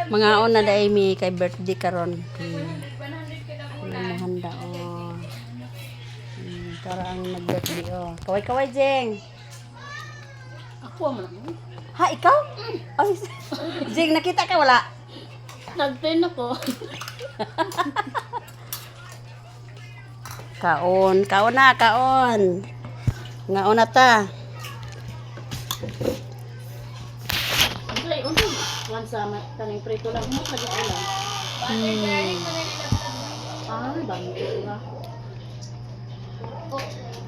Mga una na mi kay birthday karon. Mga handa oh. Para ang nag-birthday oh. Kaway-kaway, Jeng. Ako man ako. Ha, ikaw? Ay, Jeng, nakita ka wala? Nag-10 ako. Kaon, kaon na, kaon. Ngaon na ta. Unsay unsay wan sa kaning prito lang mo lagi ulam. Ah, bango na.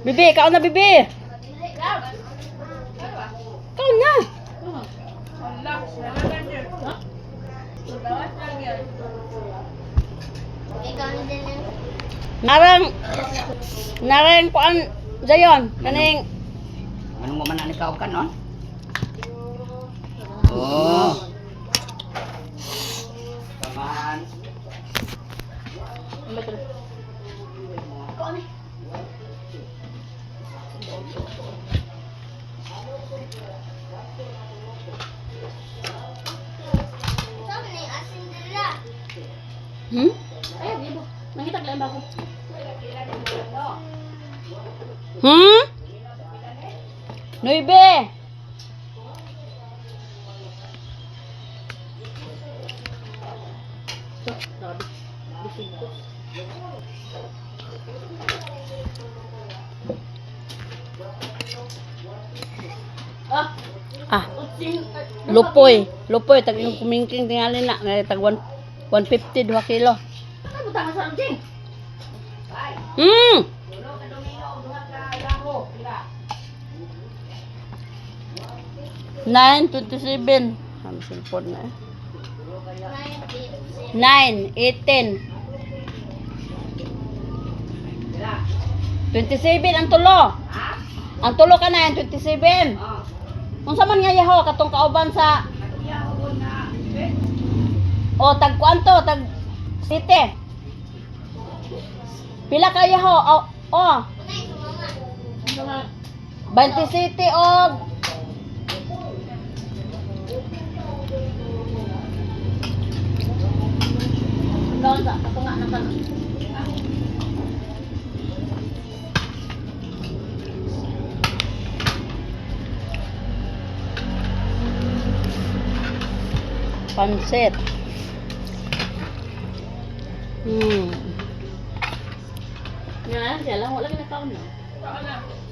Bibi, kaon na, bibi. Kaon na. Narang narang kuan Jayon, kaning Ano mo man ang ikaw ka, no? Oh. Taman. Ay, gibo. Nangita lang ba ako? Nuibe. So, grabe. Bisig ko. Ah, Ah, utsin. Lupoy, lupoy tag yung kumingking tingali na ngay tag 1 150 duha kilo. Ano butang sa jing? 9:27. Ang cellphone na eh. 9:18. 27 ang tulo. Ang tulo ka na, 27. Unsa man nga yaho katong kauban sa O tag kuanto tag site. Pila ka yaho? O, oh, 27 og Doon sa ako nga nang kanon. Pansit. Nga, siya lang wala gina kaon no.